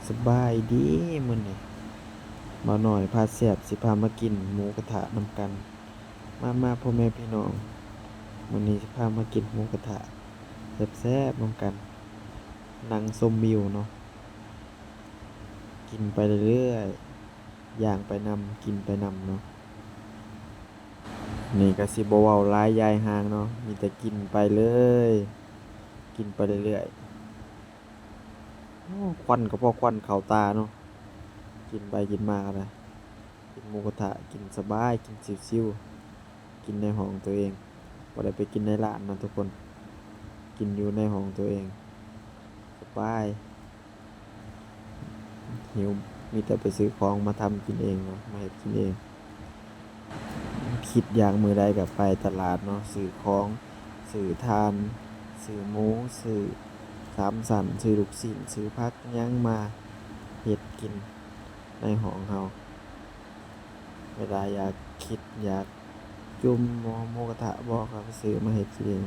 ສະບາຍດີ ມື້ນີ້ບ່າວນ້ອຍພາແຊບ ຊິພາມາກິນໝູກະທະນຳກັນ. ມາໆ ພໍ່ແມ່ພີ່ນ້ອງ, ມື້ນີ້ຊິພາມາກິນໝູກະທະແຊບໆນຳກັນ, ນັ່ງຊົມວິວເນາະ, ກິນໄປເລື້ອຍໆ ຍ່າງໄປນຳ ກິນໄປນຳເນາະ. ນີ້ກໍຊິບໍ່ເວົ້າຫຼາຍຢາຍຫ່າງເນາະ, ມີແຕ່ກິນໄປເລີຍ ກິນໄປເລື້ອຍໆ. ໂອ້ ຄວັນກໍພໍຄວັນເຂົ້າຕາເນາະ, ກິນໄປກິນມາກໍໄດ້. ກິນໝູກະທະ ກິນສະບາຍ ກິນຊິວໆ ກິນໃນຫ້ອງຕົວເອງ, ບໍ່ໄດ້ໄປກິນໃນຮ້ານເນາະທຸກຄົນ, ກິນຢູ່ໃນຫ້ອງຕົວເອງ ສະບາຍ. ຫິວ ມີແຕ່ໄປຊື້ຂອງມາທຳກິນເອງເນາະ, ມາເຮັດກິນເອງ. ຄິດຢາກມື້ໃດກໍໄປຕະຫຼາດເນາະ, ຊື້ຂອງ ຊື້ຖ່ານ ຊື້ໝູ ຊື້ສາມຊັ້ນ ຊື້ລູກຊີ້ນ ຊື້ຜັກຫຍັງມາເຮັດກິນໃນຫ້ອງເຮົາ. ເວລາຢາກ ຄິດຢາກຈຸ່ມໝູກະທະບໍ ກໍໄປຊື້ມາເຮັດກິນເອງ.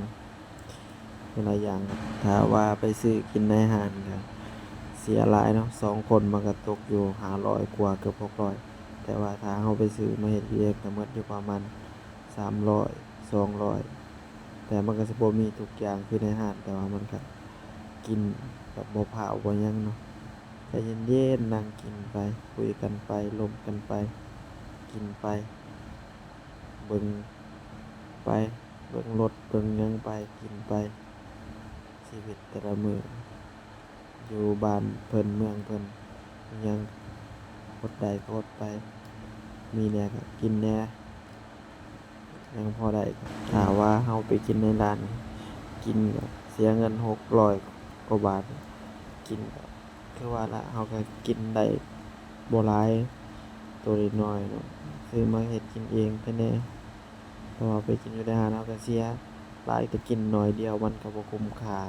ເວລາຢ່າງ ຖ້າວ່າໄປຊື້ກິນໃນຮ້ານກໍເສຍຫຼາຍເນາະ, ສອງຄົນມັນກໍຕົກຢູ່ຫ້າຮ້ອຍກວ່າ ເກືອບຫົກຮ້ອຍ, ແຕ່ວ່າຖ້າເຮົາໄປຊື້ມາເຮັດກິນເອງກໍໝົດຢູ່ປະມານສາມຮ້ອຍ ສອງຮ້ອຍ. ແຕ່ມັນກໍຊິບໍ່ມີທຸກຢ່າງຄືໃນຮ້ານ, ແຕ່ວ່າມັນກໍກິນແບບບໍ່ພ້າວບໍ່ຫຍັງເນາະ, ໃຈເຢັນໆ ນັ່ງກິນໄປ ຄຸຍກັນໄປ ລົມກັນໄປ ກິນໄປ ເບິ່ງໄປ ເບິ່ງລົດເບິ່ງຫຍັງໄປ ກິນໄປ. ຊີວິດແຕ່ລະມື້ຢູ່ບ້ານເພິ່ນເມືອງເພິ່ນ ມີຫຍັງຫົດໄດ້ກໍຫົດໄປ, ມີແດ່ກໍກິນແດ່ ຍັງພໍໄດ້. ຖ້າວ່າເຮົາໄປກິນໃນຮ້ານ ກິນກໍເສຍເງິນຫົກຮ້ອຍກວ່າບາດ, ກິນກໍຄືວ່າລະ ເຮົາກໍກິນໄດ້ບໍ່ຫຼາຍ ໂຕນ້ອຍໆເນາະ, ຊື້ມາເຮັດກິນເອງໄປແດ່. ແຕ່ວ່າໄປກິນຢູ່ໃນຮ້ານ ເຮົາກໍເສຍຫຼາຍ, ແຕ່ກິນໜ້ອຍດຽວມັນກໍບໍ່ຄຸ້ມຄ່າ.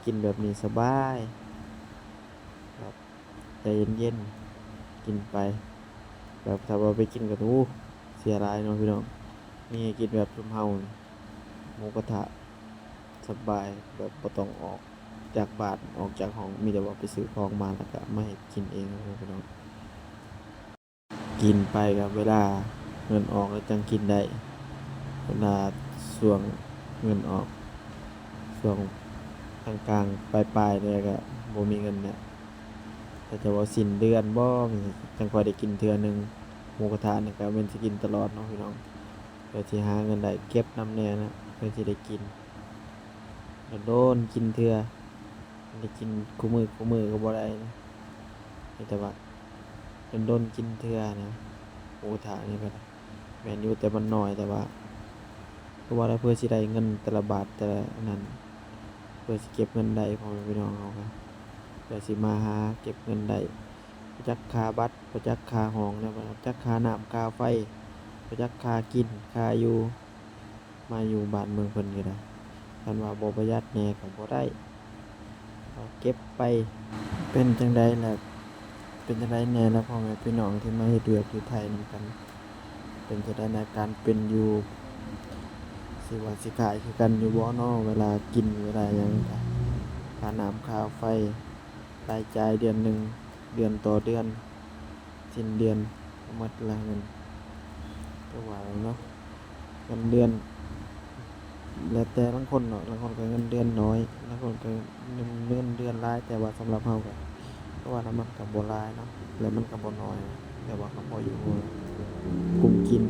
ກິນແບບນີ້ສະບາຍ ແບບໃຈເຢັນໆ ກິນໄປ. ແບບຖ້າວ່າໄປກິນກໍ ໂອ້ ເສຍຫຼາຍເນາະພີ່ນ້ອງ. ມີໃຫ້ກິນແບບຊຸມເຮົານີ້ ໝູກະທະສະບາຍ ແບບບໍ່ຕ້ອງອອກຈາກບ້ານ ອອກຈາກຫ້ອງ, ມີແຕ່ວ່າໄປຊື້ຂອງມາ ແລ້ວກໍມາເຮັດກິນເອງເນາະພີ່ນ້ອງ. ກິນໄປກໍເວລາເງິນອອກແລ້ວຈັ່ງກິນໄດ້, ເວລາຊ່ວງເງິນອອກ ຊ່ວງກາງໆ ປາຍໆ ແລ້ວກໍບໍ່ມີເງິນແລ້ວ. ຖ້າຈະວ່າສິ້ນເດືອນບໍ ຈັ່ງຄ່ອຍໄດ້ກິນເທື່ອໜຶ່ງ, ໝູກະທະນີ້ກໍແມ່ນຊິກິນຕະຫຼອດເນາະພີ່ນ້ອງ. ເພື່ອຊິຫາເງິນໄດ້ ເກັບນຳແດ່ນະ ເພື່ອຊິໄດ້ກິນ ໂດນໆກິນເທື່ອ, ໄດ້ກິນຄູ່ມື້ຄູ່ມື້ກໍບໍ່ໄດ້ນະ, ມີແຕ່ວ່າໂດນໆກິນເທື່ອນະ. ໝູກະທະນີ້ກໍແມ່ນຢູ່ ແຕ່ມັນໜ້ອຍ, ແຕ່ວ່າຄືວ່າລະ ເພື່ອຊິໄດ້ເງິນແຕ່ລະບາດແຕ່ລະນັ້ນ ເພື່ອຊິເກັບເງິນໄດ້ ພໍ່ແມ່ພີ່ນ້ອງເຮົາກໍ ເພື່ອຊິມາຫາເກັບເງິນໄດ້, ບໍ່ຈັກຄ່າບັດ ບໍ່ຈັກຄ່າຫ້ອງແນວ, ບໍ່ຈັກຄ່ານ້ຳຄ່າໄຟ ບໍ່ຈັກຄ່າກິນຄ່າຢູ່. ມາຢູ່ບ້ານເມືອງເພິ່ນກໍໄດ້, ຄັນວ່າບໍ່ປະຢັດແດ່ກໍບໍ່ໄດ້, ເອົາເກັບໄປ. ເປັນຈັ່ງໃດລະ ເປັນຈັ່ງໃດແດ່ລະ ພໍ່ແມ່ພີ່ນ້ອງທີ່ມາເຮັດວຽກຢູ່ໄທນຳກັນ? ເປັນຈັ່ງໃດໃນການເປັນຢູ່? ຊິວ່າຊິຄ້າຍຄືກັນຢູ່ບໍ່ນໍ? ເວລາກິນເວລາຫຍັງ ຄ່ານ້ຳຄ່າໄຟ ລາຍຈ່າຍເດືອນໜຶ່ງ ເດືອນຕໍ່ເດືອນ ສິ້ນເດືອນໝົດລະເງິນ. ຄືວ່າເນາະ ເງິນເດືອນ ແລ້ວແຕ່ລາງຄົນເນາະ, ລາງຄົນກໍເງິນເດືອນໜ້ອຍ ລາງຄົນກໍເງິນເດືອນຫຼາຍ, ແຕ່ວ່າສຳລັບເຮົາກໍຄືວ່າລະ ມັນກໍບໍ່ຫຼາຍເນາະ ແລະມັນກໍບໍ່ໜ້ອຍ, ແຕ່ວ່າກໍພໍຢູ່ກຸ້ມກິນ